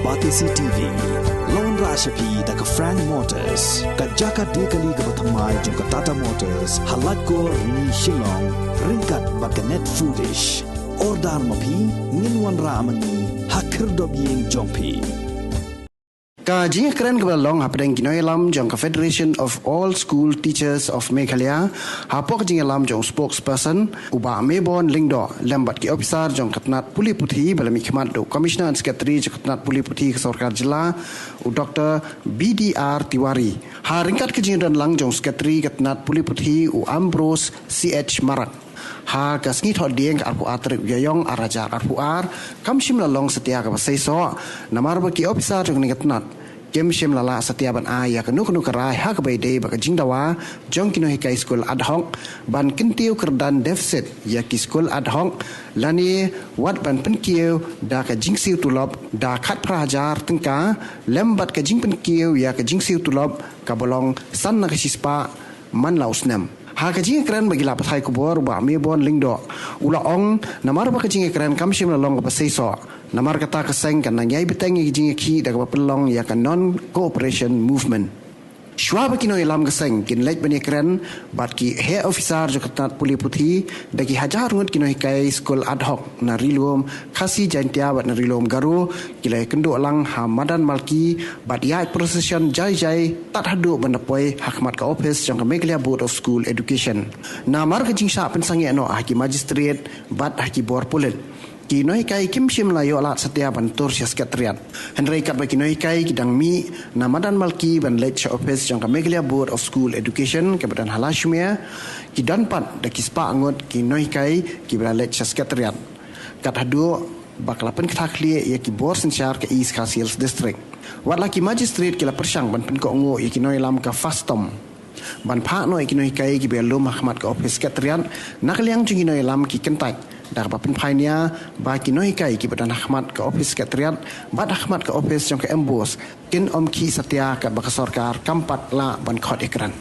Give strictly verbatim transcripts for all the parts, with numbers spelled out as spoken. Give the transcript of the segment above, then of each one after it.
Batesi T V, la wanrah sha phi da ka Frank Motors, ka jaka die kali kaba thymmai jong ka Tata Motors, ha Laitkor Rni Shillong, ryngkat bad ka Net Foodish. Order ma phi, ngin wanrah ma ngi, ha khyrdop ïing jong phi. Ka jingïakren kaba la long hapdeng ki nongïalam jong ka Federation of All School Teachers of Meghalaya, hapoh ka jingïalam jong u spokesperson, u Bah Mebon Lyngdoh, lem bad ki ophisar jong ka tnat pule puthi, ba la mihkhmat da u Commissioner and Secretary jong ka tnat pule puthi ka sorkar jylla, u Doktor B D R Tiwari. Ha ryngkat ka jingdon lang jong u Secretary ka tnat pule puthi, u Ambrose C H Marak. Ha ka sngi Thohdieng ka arphew ar tarik u Ïaïong ar hajar arphew ar, kam shym la long satia kaba seisoh, namar ba ki ophisar jong kane ka tnat kim shym la lah satia ban ai ïa kano kano ka rai ha kaba ïadei bad ka jingdawa jong ki nonghikai skul ad hoc ban kyntiew kyrdan deficit ïa ki skul ad hoc, lane wat ban pynkiew da ka jingsiew tulop da khatphra hajar tyngka, lem bad ka jingpynkiew ïa ka jingsiew tulop kaba long san na ka shispah man la u snem. Ha ka jingïakren bad ki lad pathai khubor, u Bah Mebon Lyngdoh u la ong, namar ba ka jingïakren kam shym la long kaba seisoh, namar kata ka seng kan nang ïai bteng ïa ka jingïakhih da kaba pynlong ïa ka non cooperation movement. Shuwa ba ki nongïalam ka seng kin leit ban ïakren bad ki heh ophisar jong ka tnat pule puthi, da ki hajar ngut ki nonghikai skul ad hoc na Ri-lum Khasi Jaiñtia bad na Ri-lum Garo, ki la ïakynduh lang ha Madan Malki bad ïaid procession jai jai tad haduh ban da poi ha khmat ka ophis jong ka Meghalaya Board of School Education. Namar ka jingshah pynsangeh noh ha ki magistrate bad ha ki bor pulit, ki nonghikai kim shym la ïoh lad satia ban tur sha Secretariat. Hynrei katba ki nonghikai ki dang mih na Madan Malki ban leit sha ophis jong ka Meghalaya Board of School Education kaba don ha Lashmere, ki don pat da ki spah ngut ki nonghikai kiba la leit sha Secretariat. Kat haduh ba ka la pynkthah khlieh ïa ki bor synshar ka East Khasi Hills District. Wat la ki magistrate ki la pyrshang ban pynkohnguh ïa ki nongïalam ka FASTOM ban phah noh ïa ki nonghikai kiba ïalum ha khmat ka ophis Secretariat, na ka liang jong ki nongïalam ki kyntait da kaba pynphai nia ba ki nonghikai kiba don ha khmat ka ophis Secretariat bad ha khmat ka ophis jong ka MBOSE kin ym khih satia katba ka sorkar kam pat lah ban khot ïakren.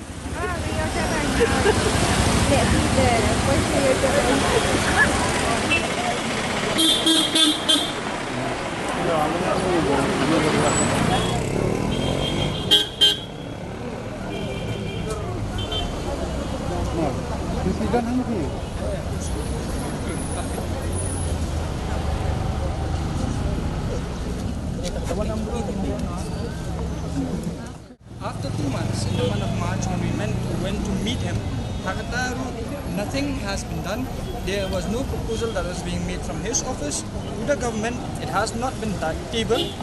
After two months, in the month of March, when we went, went to meet him, ha kata ruh, nothing has been done. There was no proposal that was being made from his office to the government. It has not been ta-, tabled.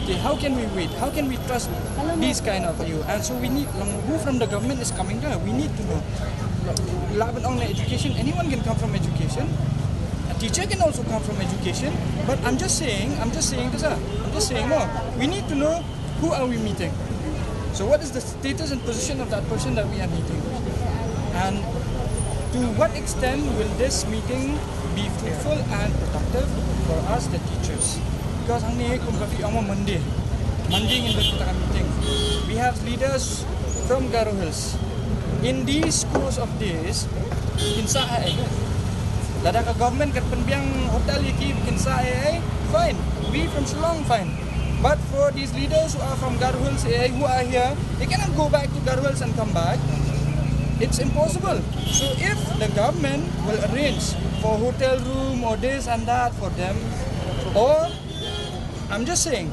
Okay, how can we wait? How can we trust these kind of you? And so we need, um, who from the government is coming there? We need to know. Lah ban ong na education, anyone can come from education. A teacher can also come from education. But I'm just saying, I'm just saying this, ah. I'm just saying, no. We need to know who are we meeting. So what is the status and position of that person that we are meeting? And to what extent will this meeting be fruitful and productive for us, the teachers? Because hangne kum ka phi ong Monday, Monday ngin don kita ka meeting. We have leaders from Garo Hills. In these course of days, kin sah ei ei. Lada ka government ka pynbiang hotel ïa ki kin sah ei ei, fine. We from Shillong, fine. But for these leaders who are from Garo Hills, eh, who are here, they cannot go back to Garo Hills and come back. It's impossible. So if the government will arrange for hotel room or this and that for them, or I'm just saying,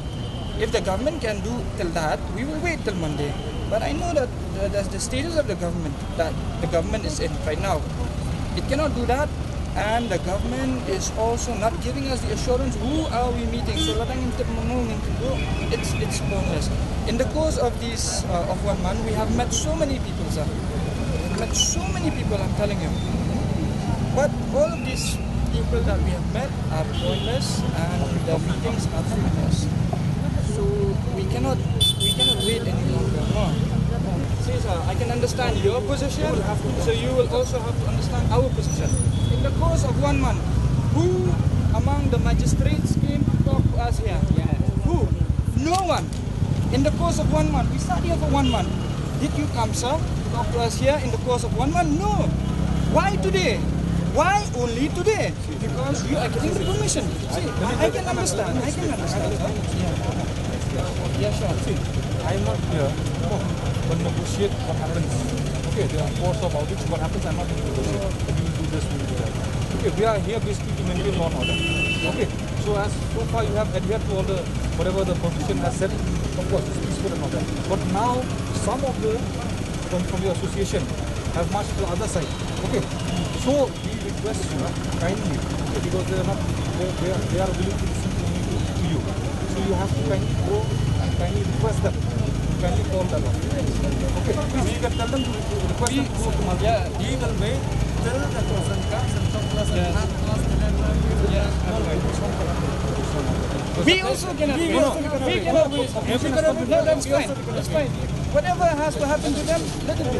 if the government can do till that, we will wait till Monday. But I know that the, the, the status of the government that the government is in right now, it cannot do that. And the government is also not giving us the assurance who are we meeting. So lada ngim tip ma nga ngin kynduh, it's, it's pointless. In the course of these, uh, of one month, we have met so many people, sir. We've met so many people, I'm telling you. But all of these people that we have met are pointless and the meetings are pointless. So we cannot, we cannot wait any longer. No. See, sir, I can understand your position, so you will also have to understand our position. In the course of one month, who among the magistrates came to talk to us here? Who? No one. In the course of one month, we sat here for one month. Did you come, sir, to talk to us here in the course of one month? No. Why today? Why only today? Because you are getting the permission. See, I can understand. I can understand. Yeah, sure. See, I am not here to negotiate what happens. Okay, there are courts of audit, what happens, I'm not going to negotiate. We will do this, we will do that. Okay, we are here basically to maintain law and order. Okay, so as so far you have adhered to all the, whatever the provision has said, of course, it's peaceful and all that. But now, some of the, from, from your association, have marched to the other side. Okay, so we request you, uh, kindly, okay, because they are not, they, they are, they are willing to listen to me, to you. So you have to kindly go and kindly request them, kindly call them up. Okay, please, you can tell them to re-, request them to go to Maldives. Yeah, he will wait till the person comes and talk to us and, yeah, ask us. We also cannot, we also cannot, we cannot wait. No, that's fine. That's fine. Whatever has to happen to them, let it be.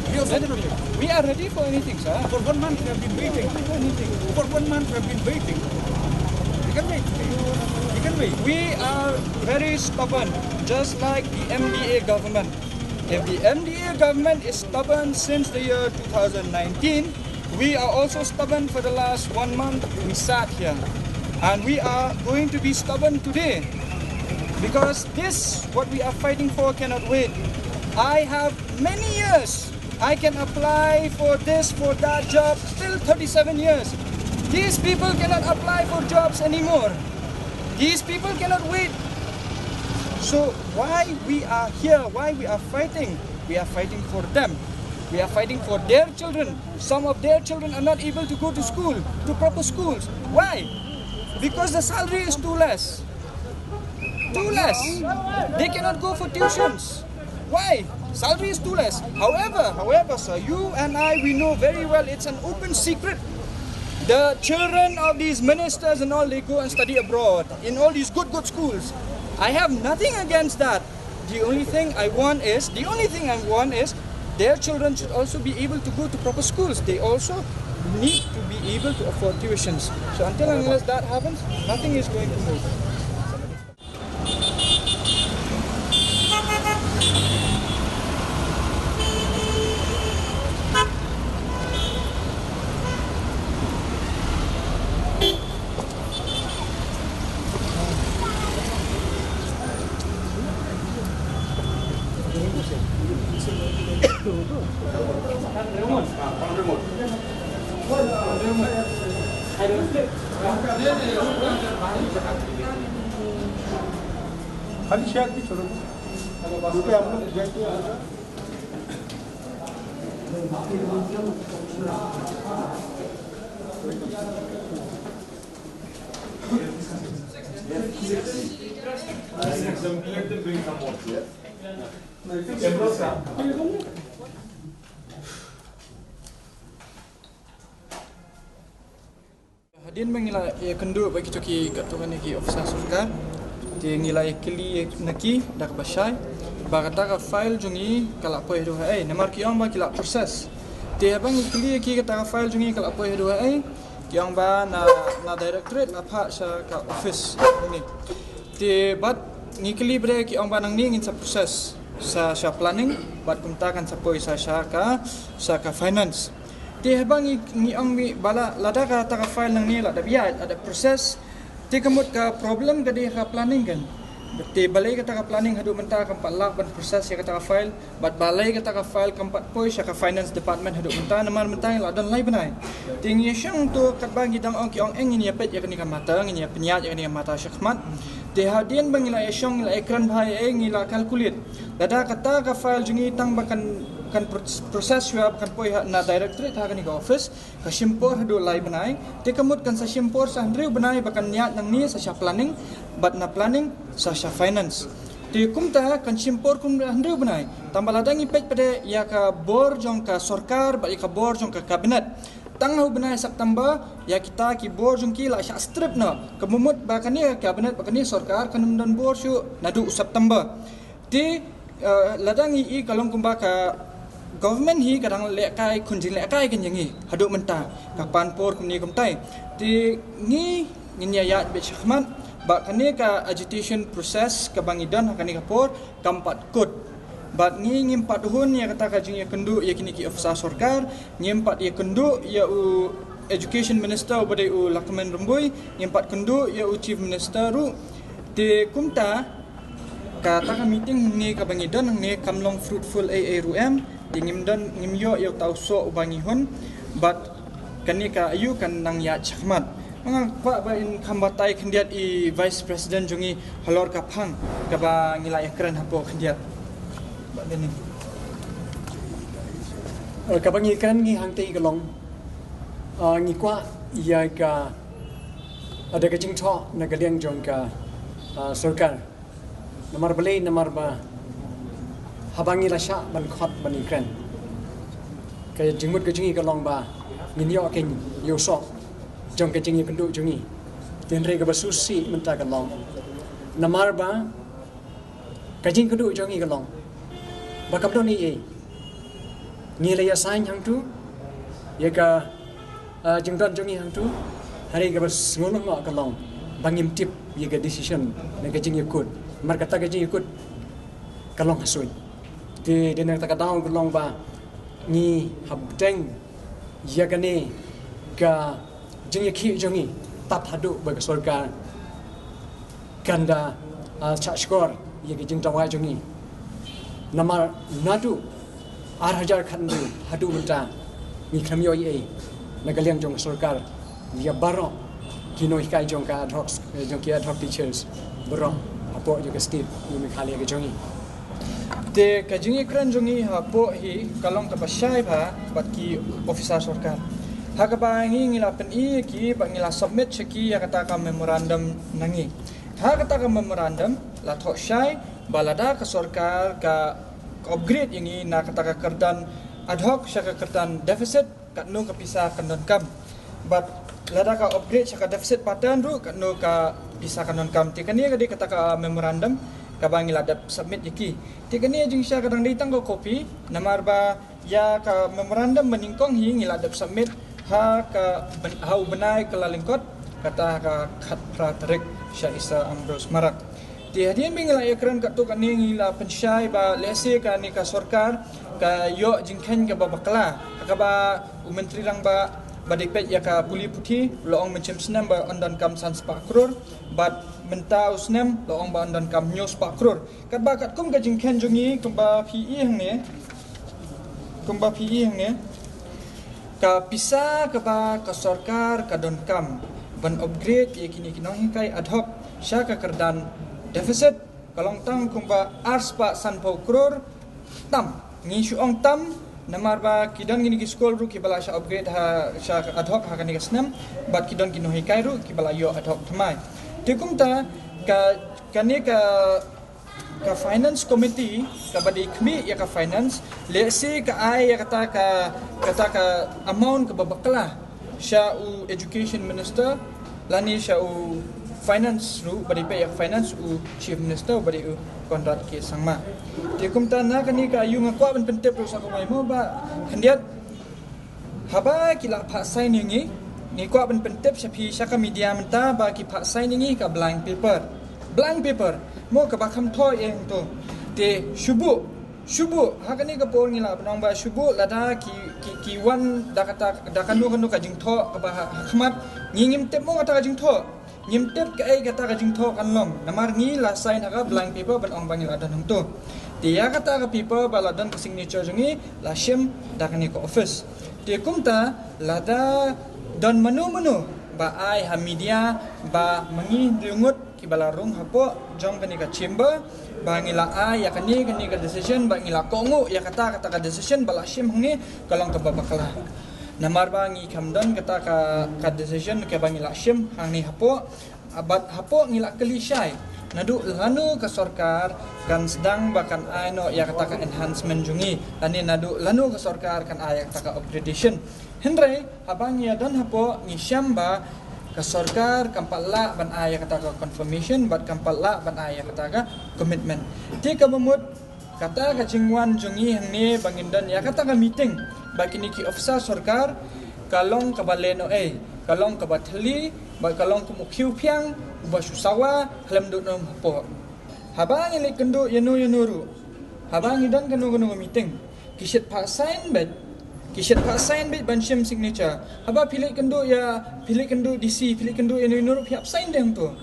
We also cannot wait. We are ready for anything, sir. For one month we have been waiting. For one month we have been waiting. We can wait. We can wait. We are very stubborn, just like the M D A government. If the M D A government is stubborn since the year two thousand nineteen, we are also stubborn for the last one month. We sat here, and we are going to be stubborn today, because this, what we are fighting for, cannot wait. I have many years. I can apply for this, for that job till thirty-seven years. These people cannot apply for jobs anymore. These people cannot wait. So why we are here, why we are fighting? We are fighting for them. We are fighting for their children. Some of their children are not able to go to school, to proper schools. Why? Because the salary is too less. Too less. They cannot go for tuitions. Why? Salary is too less. However, however, sir, you and I, we know very well it's an open secret. The children of these ministers and all, they go and study abroad in all these good, good schools. I have nothing against that. The only thing I want is, the only thing I want is their children should also be able to go to proper schools. They also need to be able to afford tuitions. So until and unless that happens, nothing is going to move. खाली शेयर की छोड़ो, क्योंकि हम लोग शेयर किया होगा। Let them bring some more here. Hadien ba ngi la ïakynduh bad kito ki katto katne ki officer sorkar, te ngi la ïakylli na ki da kaba shai ba kata ka file jong ngi ka la poi haduh haei, namar ki ong ba ki la process. Te haba ngi kylli ïa ki kata ka file jong ngi ka la poi haduh haei, ki ong ba na, na directorate la phah sha ka office nangne. Te bad ngi kylli bad ki ong ba nangne ngin sa process sa, sha planning, bad kumta kan sa poi sa, sha ka, sha ka finance. Te haba ngi, ngi ong ba la, lada kata ka file nangne la dep ïaid, la dep process, te ka mut ka problem ka dei ha ka planning kan. Te balei kata ka planning haduh mynta kam pat lah ban process ïa kata ka file, bad balei kata ka file kam pat poi sha ka finance department haduh mynta, namar mynta ngi la don lai bnai. Te ngi ïa shong to katba ngi dang ong, ki ong eh ngin ïa peit ïa kane ka matter, ngin ïa pynïaid ïa kane ka matter shakhmat. Te hadien ba ngi la ïa shong, ngi la ïa kren bha, eh ngi la calculate, lada kata ka file jong ngi tang ba kan, kan pro-, process shuwa ba kan poi ha, na directorate ha kane ka office, ka shim por haduh lai bnai. Te ka mut kan sa shim por sa hynriew bnai ba kan ïaid nangne sa sha planning, bad na planning sa sha finance. Te kumta kan shim por kum hynriew bnai. Tangba lada ngi peit pat ïa ka bor jong ka sorkar bad ïa ka bor jong ka cabinet, tang ha u bnai September ïa kita ki bor jong ki la shah strip noh. Ka mut ba kane ka cabinet bad kane sorkar kan ym don bor shuh naduh u September. Te, eh, lada ngi i ka long kumba ka government hi ka dang lehkai khun jinglehkai kan ïa ngi haduh mynta, ka pan por kumne kumtai. Te ngi, ngin ïa ïaid beit shakhmat ba kane ka agitation process kaba ngi don ha kane ka por kam pat kut. Bad ngi ngim pat hun ïa kata ka jingïakynduh ïa kine ki officer sorkar, ngim pat ïakynduh ïa u Education Minister uba dei u Lahkmen Rymbui, ngim pat kynduh ïa u Chief Minister ruh. Te kumta kata ka meeting hangne kaba ngi don hangne kam long fruitful ei ei ruh em. Te ngim don, ngim ïoh ïa uta u soh uba ngi hun. Bad kane ka aïu kan nang ïaid shakhmat. Nga kwah ba in kham batai khyndiat i Vice President jong ngi halor ka phang kaba ngi la ïakren hapoh khyndiat. Ba dei ni. Eh, kaba ngi kren ngi hangtei ka long, eh, ngi kwah ïa ka, ada ka jingthoh na ka liang jong ka, eh, sorkar. Namar balei, namar ba haba ngi la shah ban khot ban ïakren, ka jingmut ka jong ngi ka long ba ngin ïoh ka ïoh soh jong ka jingïakynduh jong ngi. Te hynrei kaba sngewsih mynta ka long, namar ba ka jingkynduh jong ngi ka long ba kam don ei ei. Ngi la ïa sign hangtu ïa ka, ah, jingdon jong ngi hangtu. Hynrei kaba sngewlyngngoh ka long ba ngim tip ïa ka decision ne ka jingïakut. Namar kata ka jingïakut ka long ha suiñ. Te dei na kata ka daw ka long ba ngi hapdeng ïa kane ka jingïakhih jong ngi tad haduh ba ka sorkar kan da, ah, shah shkor ïa ka jingdawa jong ngi. Namar naduh ar hajar khathynriew haduh mynta ngi khlem ïoh ei ei na ka liang jong ka sorkar ïa baroh ki nonghikai jong ka ad hoc, eh, jong ki ad hoc teachers baroh hapoh jong ka state jong Meghalaya ka jong ngi. Te ka jingïakren jong ngi hapoh hi ka long kaba shai bha bad ki officer sorkar. Ha kaba ngi ngi la pyni ïa ki bad ngi la submit sha ki ïa kata ka memorandum na ngi. Ha kata ka memorandum la thoh shai ba lada ka sorkar ka, ka upgrade ïa ngi na kata ka kyrdan ad hoc sha ka kyrdan deficit, katno ka pisa kan donkam. Bad lada ka upgrade sha ka deficit pattern ruh katno ka pisa kan donkam. Te kane ka dei kata ka memorandum kaba ngi la dep submit ïa ki. Te kane jingshai ka dang dei tang ka copy, namar ba ïa ka memorandum banyngkong hi ngi la dep submit ha ka byn-, ha u bnai Kyllalyngkot, kata ha ka khatphra tarik sha i Sir Ambrose Marak. Te hadien ba ngi la ïakren katto katne ngi la pynshai ba lehse kane ka sorkar ka ïoh jingkheiñ kaba bakla, ha kaba u Myntri Rangbah ba dei peit ïa ka pule puthi u la ong mynshem snem ba yn donkam san spah klur, bad mynta u snem la ong ba yn donkam hynñiew spah klur. Katba katkum ka jingkheiñ jong ngi kumba phi i hangne, kumba phi i hangne, ka pisa kaba ka sorkar ka donkam ban upgrade ïa kine ki nonghikai ad hoc sha ka kyrdan deficit ka long tang kumba ar spah sanphew klur. Tam, ngi shu ong tam, namar ba ki don kine ki skul ruh kiba la shah upgrade ha, sha ad hoc ha kane ka snem, bad ki don ki nonghikai ruh kiba la ïoh ad hoc thymmai. Te kumta ka, kane ka, ka finance committee kaba dei khmih ïa ka finance, lehse ka ai ïa kata ka, kata ka amount kaba bakla sha u education minister lane sha u finance ruh, ba dei peit ïa ka finance u chief minister ba dei u Conrad K Sangma. Te kumta na kane ka aïu nga kwah ban pyntip ruh sa kumai mo ba khyndiat, haba ki la phah sign ïa ngi, ngi kwah ban pyntip sha phi sha ka media mynta ba ki phah sign ïa ngi ka blank paper. Blank paper. Mo kaba kham thoh ïa ngi to. Te shu buh, shu buh, ha kane ka por ngi la pynong ba shu buh lada ki, ki, ki wan da kata, da kano kano ka jingthoh kaba ha, ha khmat, ngi ngim tip mo kata ka jingthoh. Ngim tip kaei kata ka jingthoh kan long. Namar ngi la sign ha ka blank paper ban ong ba ngi la don hangto. Te ïa kata ka paper ba la don ka signature jong ngi la shim da kane ka office. Te kumta lada don mano mano ba ai ha media ba ma ngi hynriew ngut kiba la rung hapoh jong kane ka chamber ba ngi la ai ïa kane, kane ka decision ba ngi la kohnguh ïa kata, kata ka decision ba la shim hangne ka long kaba bakla. Namar ba ngi kham don kata ka, ka decision kaba ngi la shim hangne hapoh, bad hapoh ngi la kylli shai naduh lano ka sorkar kan sdang ba kan ai noh ïa kata ka enhancement jong ngi, lane naduh lano ka sorkar kan ai ïa kata ka upgradation. Hynrei haba ngi ïa don hapoh ngi shem ba ka sorkar kam pat lah ban ai ïa kata ka confirmation bad kam pat lah ban ai ïa kata ka commitment. Te kaba mut kata ka jingwan jong ngi hangne ba ngin don ïa kata ka meeting bad kine ki officer sorkar ka long kaba lehnohei, ka long kaba thylli bad ka long kum u khiew phiang uba shu sawa khlem duh nym hapoh. Haba ngi leit kynduh ïano ïano ruh, haba ngi don kano kano ka meeting, ki shait phah sign beit. Ki shet phah sign beit ban shim signature. Haba phi leit kynduh ïa, phi leit kynduh D C, phi leit kynduh ïano ïano ruh phi hap sign de hangto.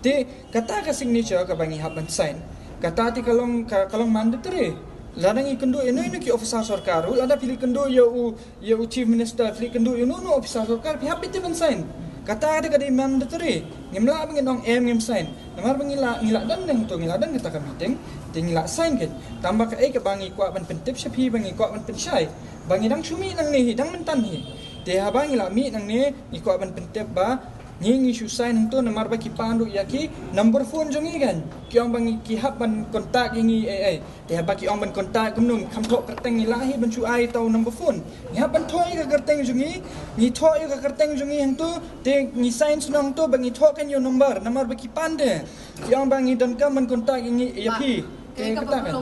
Te kata ka signature kaba ngi hap ban sign, kata te ka long, ka, ka long mandatory. Lada ngi kynduh ïano ïano ki officer sorkar ruh, lada phi leit kynduh ïa u, ïa u Chief Minister, phi leit kynduh ïano ïano officer sorkar, phi hap beit te ban sign. Kata te ka dei mandatory. Ngim lah ba ngin ong em, ngim sign. Namar ba ngi la, ngi la don de hangto, ngi la don kata ka meeting, te ngi la sign keiñ. Tangba kaei kaba ngi kwah ban pyntip sha phi, ba ngi kwah ban pynshai, ba ngi dang shu mih nangne hi, dang mynta hi. Te haba ngi la mih nangne, ngi kwah ban pyntip ba ngi, ngi shu sign hangto namar ba ki pan ruh ïa ki number phone jong ngi keiñ. Ki ong ba ngi, ki hap ban contact ïa ngi ei ei. Te haba ki ong ban contact kumno, kham thoh kyrteng ngi lah hi ban shu ai uta u number phone. Ngi hap ban thoh ïa ka kyrteng jong ngi, ngi thoh ïa ka kyrteng jong ngi hangto, te ngi sign shuh hangto ba ngi thoh keiñ ïa u number, namar ba ki pan de. Ki ong ba ngi donkam ban contact ïa ngi, ïa phi. Te kata kan.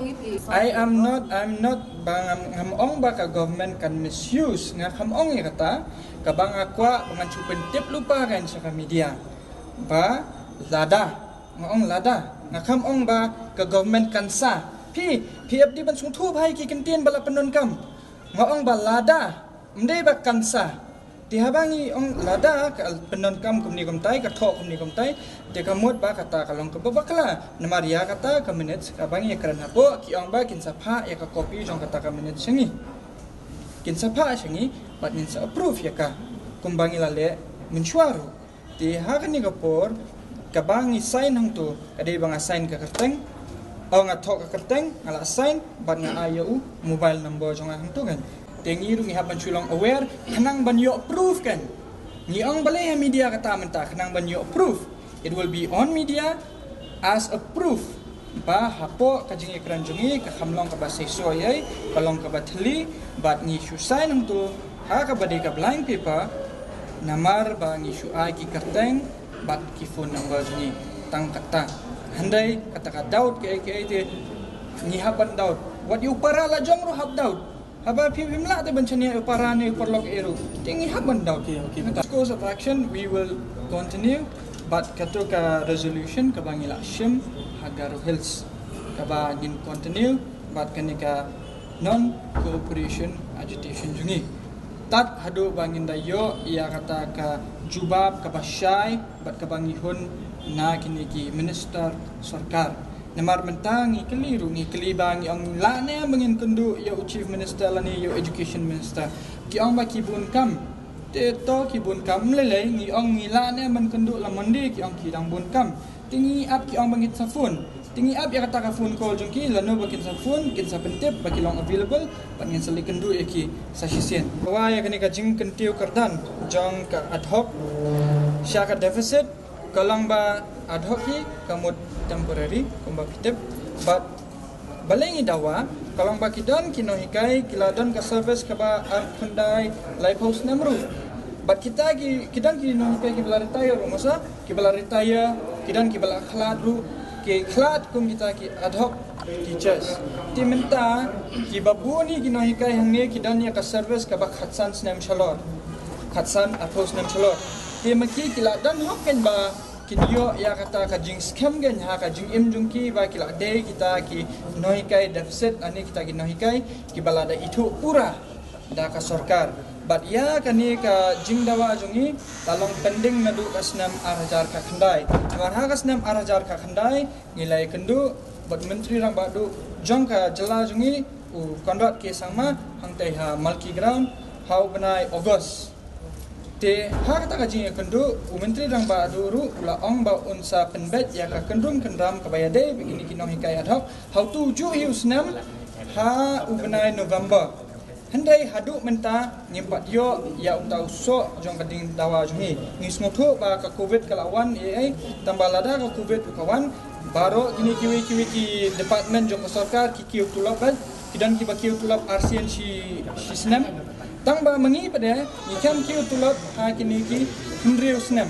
I am not, I'm not, ba ngam, ngam ong ba ka government kan misuse, nga kham ong ïa kata. Kaba nga kwah ba ngan shu pyntip lypa keiñ sha ka media, ba lada, nga ong lada, nga kham ong ba ka government kan sa. Phi, phi hap dei ban sngewthuh bha ïa ki kyntien ba la pyndonkam. Nga ong ba lada, ym dei ba kan sa. Te haba ngi ong lada ka pyndonkam kumne kumtai, ka thoh kumne kumtai, te ka mut ba kata ka long kaba bakla. Namar ïa kata ka minutes kaba ngi kren hapoh, ki ong ba kin sa phah ïa ka copy jong kata ka minutes sha ngi. Kin sa phah sha ngi bad ngin sa approve ïa ka, kumba ngi la leh mynshuwa ruh. Te ha kane ka por, kaba ngi sign hangto, ka dei ba nga sign ka kyrteng, o, nga thoh ka kyrteng, nga la sign, bad nga ai ïa u mobile number jong nga hangto keiñ. Te ngi ruh ngi hap ban shu long aware, khnang ban ïoh proof keiñ. Ngi ong balei ha media kata mynta, khnang ban ïoh proof. It will be on media as a proof ba hapoh ka jingïakren jong ngi ka kham long kaba seisoh ei ei, ka long kaba thylli, bad ngi shu sign hangto ha kaba dei ka blank paper, namar ba ngi shu ai ki kyrteng bad ki phone number jong ngi tang kata. Hynrei kata ka doubt kaei kaei te ngi hap ban doubt. Wat ïa u para la jong ruh hap doubt. Haba phi, phim lah te ban shaniah ïa u para ne u paralok ei ruh, te ngi hap ban doubt. Okay, okay. Course of action, we will continue. Bad kato ka resolution kaba ngi la shim ha Garo Hills, kaba ngin continue bad kane ka non cooperation agitation jong ngi, tad haduh ba ngin da ïoh ïa kata ka jubab kaba shai bad kaba ngi hun na kine ki minister sorkar. Namar mynta ngi kylli ruh, ngi kylli ba ngi ong lah ne em ba ngin kynduh ïa u chief minister lane ïa u education minister. Ki ong ba ki bun kam. Te to ki bun kam, ym lei lei, ngi ong ngi lah ne em ban kynduh la Monday, ki ong ki dang bun kam. Te ngi ap, ki ong ba ngin sa phone. Te ngi ap ïa kata ka phone call jong ki, lano ba kin sa phone, kin sa pyntip ba ki long available, bad ngin sa leit kynduh ïa ki sa shisien. Dawa ïa kane ka jingkyntiew kyrdan jong ka ad hoc sha ka deficit, ka long ba ad hoc hi ka mut temporary, kumba phi tip, bad balei ngi dawa, ka long ba ki don ki nonghikai ki la don ka service kaba ar khyndai laiphew snem ruh. Bad kita ki, ki don ki nonghikai kiba la retire ruh, masa kiba la retire, ki don kiba la khlad ruh, ki khlad kum kita ki ad hoc teachers. Te mynta kiba bun hi ki nonghikai hangne ki don ïa ka service kaba khatsan snem shalor, khatsan arphew snem shalor. Te ma ki, ki la don hok keiñ ba kin ïoh ïa kata ka jingskhem keiñ ha ka jingim jong ki, ba ki la dei kita ki nonghikai deficit, lane kita ki nonghikai kiba la da ithuh pura da ka sorkar. Bad ïa kane ka jingdawa jong ngi la long pending naduh ka snem ar hajar khatkhyndai. Namar ha ka snem ar hajar khatkhyndai ngi la ïakynduh bad u Myntri Rangbah Duh jong ka jylla jong ngi, u Conrad K Sangma, hangtei ha Malki Ground ha u bnai August. Te ha kata ka jingïakynduh, u Myntri Rangbah Duh ruh u la ong ba un sa pynbeit ïa ka kyndrum kyndram kaba ïadei bad kine ki nonghikai ad hoc ha uto u juh hi u snem ha u bnai November. Hynrei haduh mynta ngim pat ïoh ïa uta u soh jong ka jingdawa jong ngi. Ngi sngewthuh ba ka covid ka la wan ei ei, tangba lada ka covid ruh ka wan, baroh kine kiwei kiwei ki department jong ka sorkar ki kiew tulop bad ki don kiba kiew tulop arsien shi, shi snem. Tangba ma ngi pat de ngi khlem kiew tulop ha kine ki hynriew snem.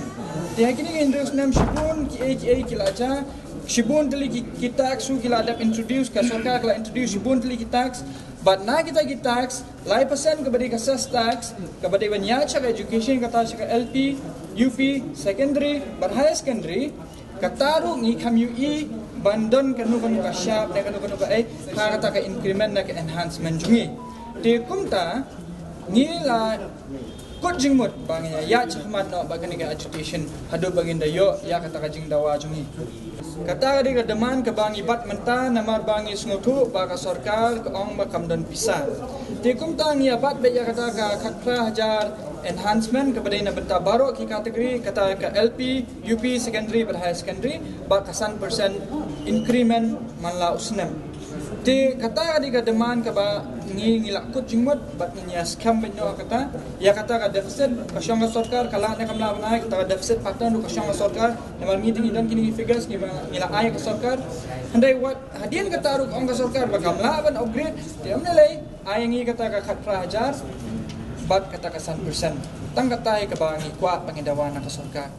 Te ha kine ki hynriew snem shibun kiei kiei ki la jia, shibun tylli ki, ki tax ruh ki la dep introduce, ka sorkar ka la introduce shibun tylli ki tax. Bad na kita ki tax, lai percent kaba dei ka cess tax kaba dei ban ïaid sha ka education, kata sha ka L P, U P, secondary bad higher secondary, kata ruh ngi khlem ïohi ban don kano kano ka shap ne kano kano ka ei ha kata ka increment ne ka enhancement jong ngi. Te kumta Ngi la kut jingmut ba ngin ïa ïaid shakhmat noh bad kane ka agitation haduh ba ngin da ïoh ïa kata ka jingdawa jong ngi. Kata ka dei ka demand kaba ngi bat mynta namar ba ngi sngewthuh ba ka sorkar ka ong ba kam don pisa. Te kumta ngi ïa bat beit ïa kata ka khatphra hajar enhancement kaba dei na bynta baroh ki category, kata ka L P, U P, secondary bad higher secondary, bad ka san percent increment man la u snem. Te kata ka dei ka demand kaba ngi ngi la kut jingmut bad ngi ïa skhem beit noh kata. Ïa kata ka deficit ka shong ka sorkar, ka lah ne kam lah ban ai, kata ka deficit pattern ruh ka shong ka sorkar. Namar ngi te ngi don kine ki figures ngi ba ngi la ai ka sorkar. Hynrei wat hadien kata ruh ka ong ka sorkar ba kam lah ban upgrade. Te ym lei lei ai ngi kata ka khatphra hajar bad kata ka san percent. Tang kata hi kaba ngi kwah ba ngi dawa na ka sorkar.